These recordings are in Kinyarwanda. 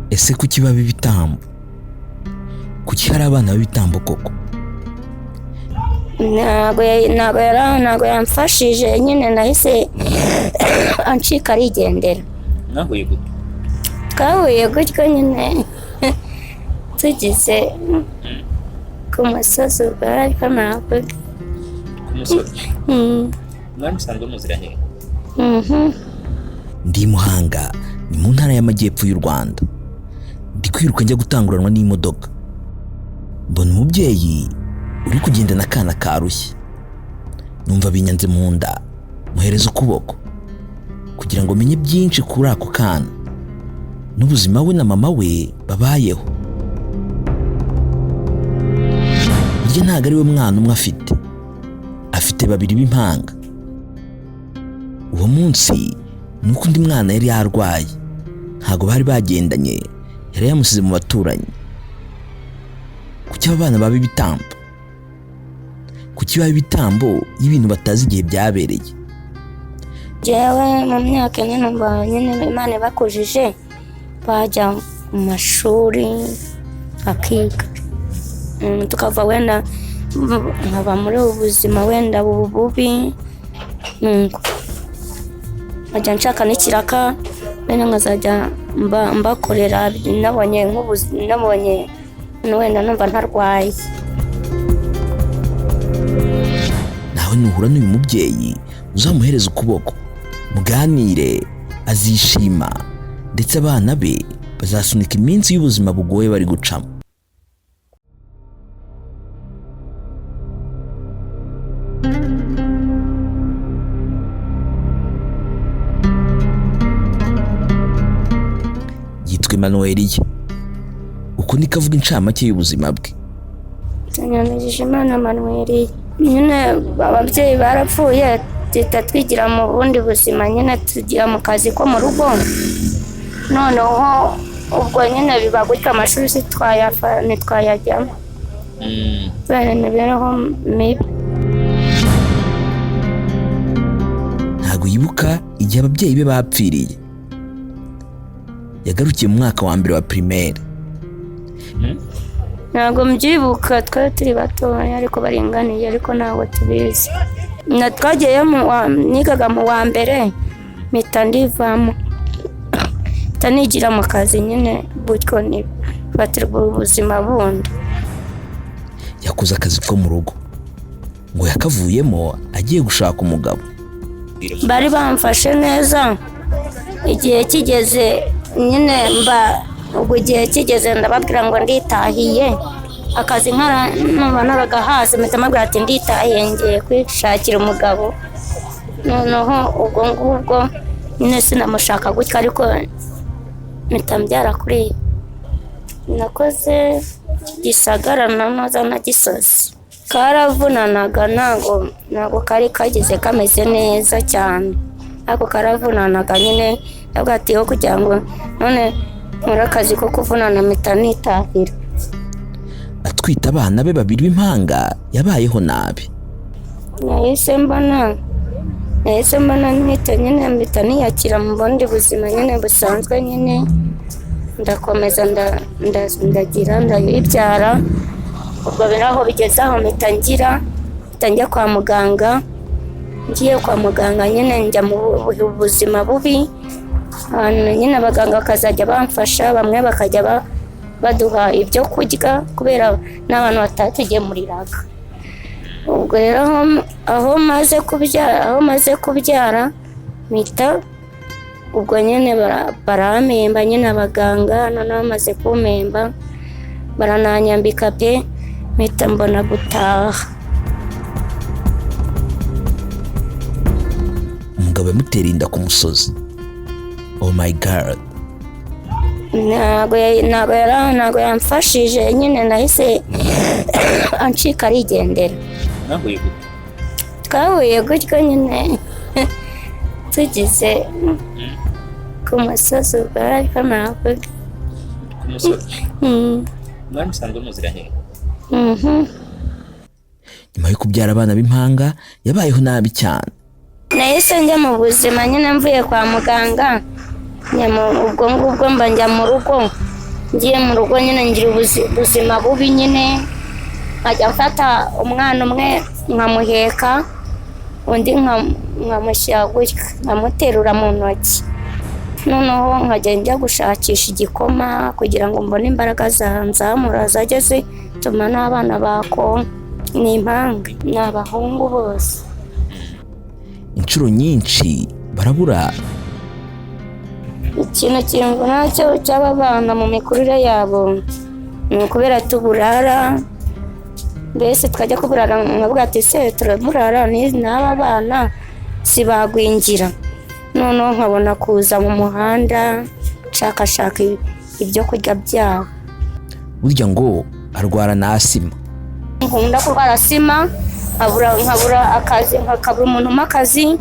Ese kuki baba ibitambo? Kuki hari abana b'ibitambo koko? Ntabwo yamfashije nyine, nahise ancika arigendera. Mwahuye gute? Twahuye gutyo nyine, tugeze ku musozi, ubwo ariko navuga. Ku musozi? Mwari musanzwe muziranye? Mhm. Ndi i Muhanga, ni mu ntara y'Amajyepfo y'u Rwanda. Ndi kwiruka njya gutanguranwa n'imodoka, mbona umubyeyi uri kugendana akana karushye, numva binyanze mu nda, muhereza ukuboko kugira ngo menye byinshi kuri ako kana n'ubuzima we na mama we babayeho. Burya ntabwo ari we mwana umwe afite, afite babiri b'impanga. Uwo munsi ni uko undi mwana yari yarwaye, ntabwo bari bagendanye, yari yamusize mu baturanyi. Kuki aba bana baba ibitambo? Kuki baba ibitambo y'ibintu batazi igihe byabereye? Jewe mu myaka ine numva nyine Imana ibakujije bajya mu mashuri bakiga. Tukava wenda nkaba muri ubu buzima wenda bubu bubi, nuko nkajya nshaka n'ikiraka wenda nkazajya mbakorera, nabonye nabonye wenda numva ntarwaye. Nawe nuhura n'uyu mubyeyi uzamuhereza ukuboko, muganire, azishima, ndetse abana be bazasunika iminsi y'ubuzima bugoye bari gucamo. Yitwa Emmanuel, uko niko avuga incamake y'ubuzima bwe. Tunyandikije Imana Emmanuel. Nyine ababyeyi barapfuye, duhita twigira mu bundi buzima nyine, tugira mu kazi ko mu rugo. Noneho ubwo nyine biba gutya, amashuri ntitwayajyamo kubera imibereho mibi. Ntabwo yibuka igihe ababyeyi be bapfiriye. Yagarukiye mu mwaka wa mbere wa primaire. Ntabwo mbyibuka, twari turi batoya ariko baringaniye, ariko ntabwo tubizi. Na twagiyeyo nigaga mu wa mbere, mpita ndivamo, mpita nigira mu kazi nyine gutyo, nifatirwa ubuzima bundi. Yakoze akazi ko mu rugo, ngo yakavuyemo agiye gushaka umugabo. Bari bamfashe neza, igihe kigeze nyine mba ubwo igihe kigeze ndababwira ngo nditahiye, akazi numva naragahaze, mpita mbabwira ati nditahiye ngiye kwishakira umugabo. Noneho ubwo ngubwo nyine sinamushaka gutya, ariko mpita mbyara kuri iyo. Nakoze Gisagara na Noza na Gisozi, karavunanaga, ntabwo kari kagize kameze neza cyane, ariko karavunanaga nyine. Ndavuga ati ho kugira ngo none nkore akazi ko kuvunana, mpita nitahira. Atwite abana be babiri b'impanga yabayeho nabi. Nahise mbona mpita nyine mpita niyakira mu bundi buzima nyine busanzwe nyine, ndakomeza ndagira ndayibyara. Ubwo biraho bigeze aho mpita ngira, mpita njya kwa muganga. Ngiye kwa muganga nyine njya mu buzima bubi, ahantu nyine abaganga bakazajya bamfasha, bamwe bakajya baduha ibyo kurya kubera n'abantu batatugemuriraga. Ubwo rero aho maze kubyara mpita ubwo nyine barampemba nyine abaganga, noneho bamaze kumpemba barananyambika pe, mpita mbona gutaha. Umugabo yamutera inda ku musozi. Oh my God. Ntabwo yamfashije nyine, nahise ancika arigendera. Mwahuye gute? Twahuye gutyo nyine, tugeze ku musozi, ubwo ariko navuga. Ku musozi? Mwari musanzwe muziranye? Mhm. Nyuma yo kubyara abana b'impanga yabayeho nabi cyane. Nahise njya mu buzima nyine mvuye kwa muganga, Ubwo ngubwo mba njya mu rugo, ngiye mu rugo nyine ngira ubuzima bubi nyine, nkajya mfata umwana umwe nkamuheka, undi nkamushyira gutya, nkamuterura mu ntoki, noneho nkajya njya gushakisha igikoma kugira ngo mbone imbaraga zanzamura zajye zituma n'abana bakonka. Ni impanga, ni abahungu bose. Inshuro nyinshi barabura. Ikintu kimvuna cy'aba bana mu mikurire yabo ni ukubera tuburara, mbese twajya kuburara nkavuga ati se turaburara n'aba bana sibagwingira, noneho nkabona kuza mu muhanda nshakashaka ibyo kurya byabo. Burya ngo arwara na asima. Nkunda kurwara asima, nkabura akazi, nkabura umuntu umpa akazi,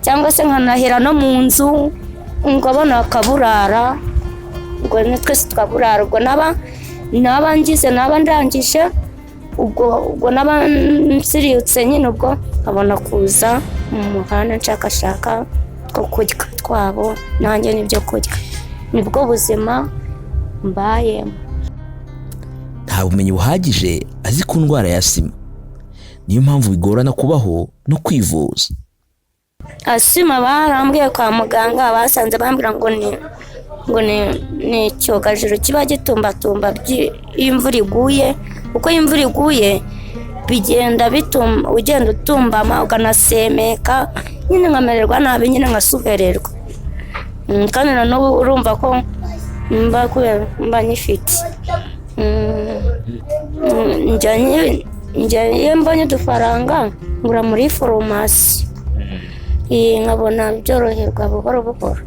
cyangwa se nkanahera no mu nzu ngo abana bakaburara, ubwo twese tukaburara, ubwo naba ngize naba ndangije, ubwo naba nsiriyutse nyine, ubwo nkabona kuza mu muhanda nshakashaka two kurya twabo nanjye n'ibyo kurya. Nibwo buzima mbayemo. Nta bumenyi buhagije azi ku ndwara ya asima, niyo mpamvu bigorana kubaho no kwivuza. Asima barambwiye kwa muganga, basanze bambwira ngo ni icyogajuru kiba gitumbatumba iyo imvura iguye, uko imvura iguye bigenda bituma ugenda utumbama ukanasemeka nyine, nkamererwa nabi nyine, nkasuhererwa. Kandi na n'ubu urumva ko mba nyifite. Njya iyo mbonye udufaranga ngura muri farumasi, nkabona byoroherwa buhoro buhoro.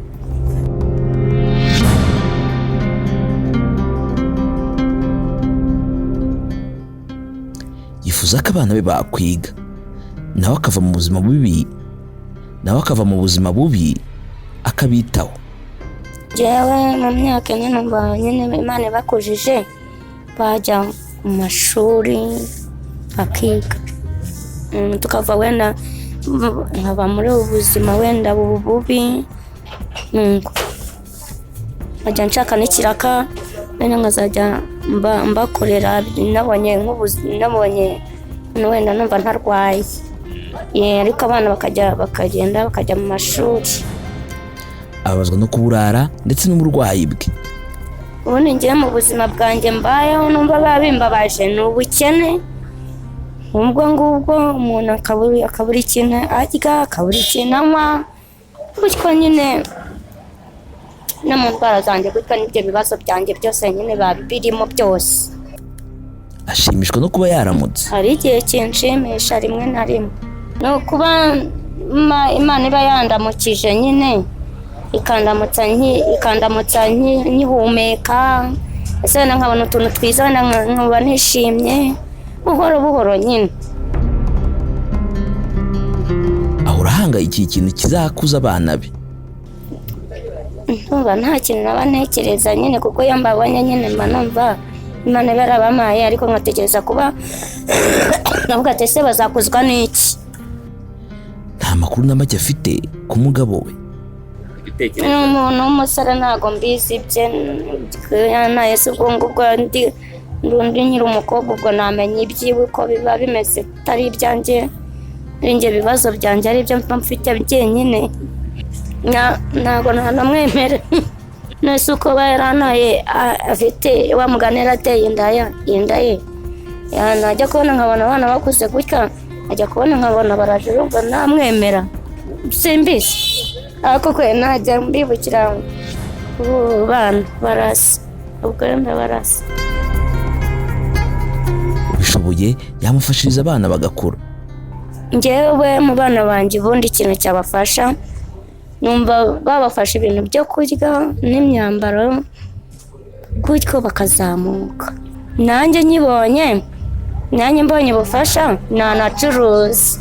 Yifuza ko abana be bakwiga, nawe akava mu buzima bubi, nawe akava mu buzima bubi akabitaho. Njyewe mu myaka ine numva nyine Imana ibakujije bajya mu mashuri bakiga, tukava wenda nkaba muri ubu buzima wenda bubi, nkajya nshaka n'ikiraka wenda nkazajya mbakorera, nabonye wenda numva ntarwaye, ariko abana bakagenda bakajya mu mashuri. Ababazwa no kuburara ndetse n'uburwayi bwe. Ubundi ngiye mu buzima bwanjye mbayeho numva babimbabaje ni ubukene, ubwo ngubwo umuntu akabura ikintu arya, akabura ikintu anywa, gutyo nyine no mu ndwara zanjye gutyo n'ibyo bibazo byanjye byose nyine birimo byose. Ashimishwa no kuba yaramutse. Hari igihe kinshimisha rimwe na rimwe, ni ukuba Imana iba yandamukije nyine, ikandamutsa nkihumeka, ese wenda nkabona utuntu twiza, wenda nkaba nishimye buhoro buhoro nyine. Ahora ahangayikiye ikintu kizakuza abana be. Ndumva nta kintu naba ntekereza nyine, kuko iyo mbabonye nyine mba numva Imana iba yarabamaye, ariko nkatekereza kuba navuga ati ese bazakuzwa n'iki? Nta makuru na make afite ku mugabo we. Ni umuntu w'umusore ntabwo mbizi ibye, nahise ubwo ngubwo ndi nkiri umukobwa, ubwo namenya ibyiwe uko biba bimeze bitari ibyanjye, njye ibibazo byanjye ari byo mba mfite byenyine, ntabwo nanamwemera. Nese uko yarantaye afite wa mugani yarateye inda ye, najya kubona nkabona abana bakuze gutya, najya kubona nkabona baraje, urumva namwemera simbizi, ariko kwe najya mbibukira bana barasa, ubwo rero barasa. Ubishoboye yamufashiriza abana bagakura. Njyewe mu bana banjye ubundi ikintu cyabafasha, numva babafasha ibintu byo kurya n'imyambaro, gutyo bakazamuka. Nanjye nyibonye, nanjye mbonye ubufasha nanacuruza,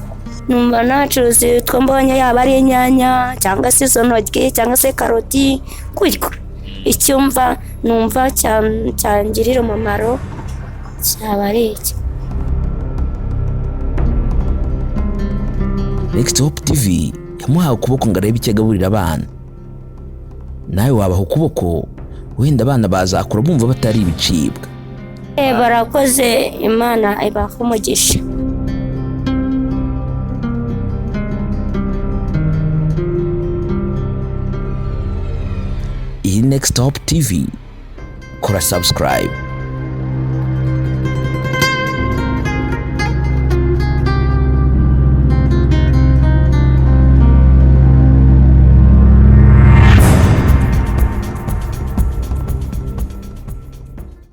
numva nacuruza utwo mbonye, yaba ari inyanya cyangwa se izo ntoryi cyangwa se karoti, gutyo icyumva numva cyangirira umumaro cyaba ari iki. Next Hope TV yamuhaye ukuboko ngo arebe icyo agaburira abana. Nawe wabaha ukuboko, wenda abana bazakura bumva batari ibicibwa. Barakoze, Imana ibaha umugisha. Iyi Next Top TV, kora subscribe.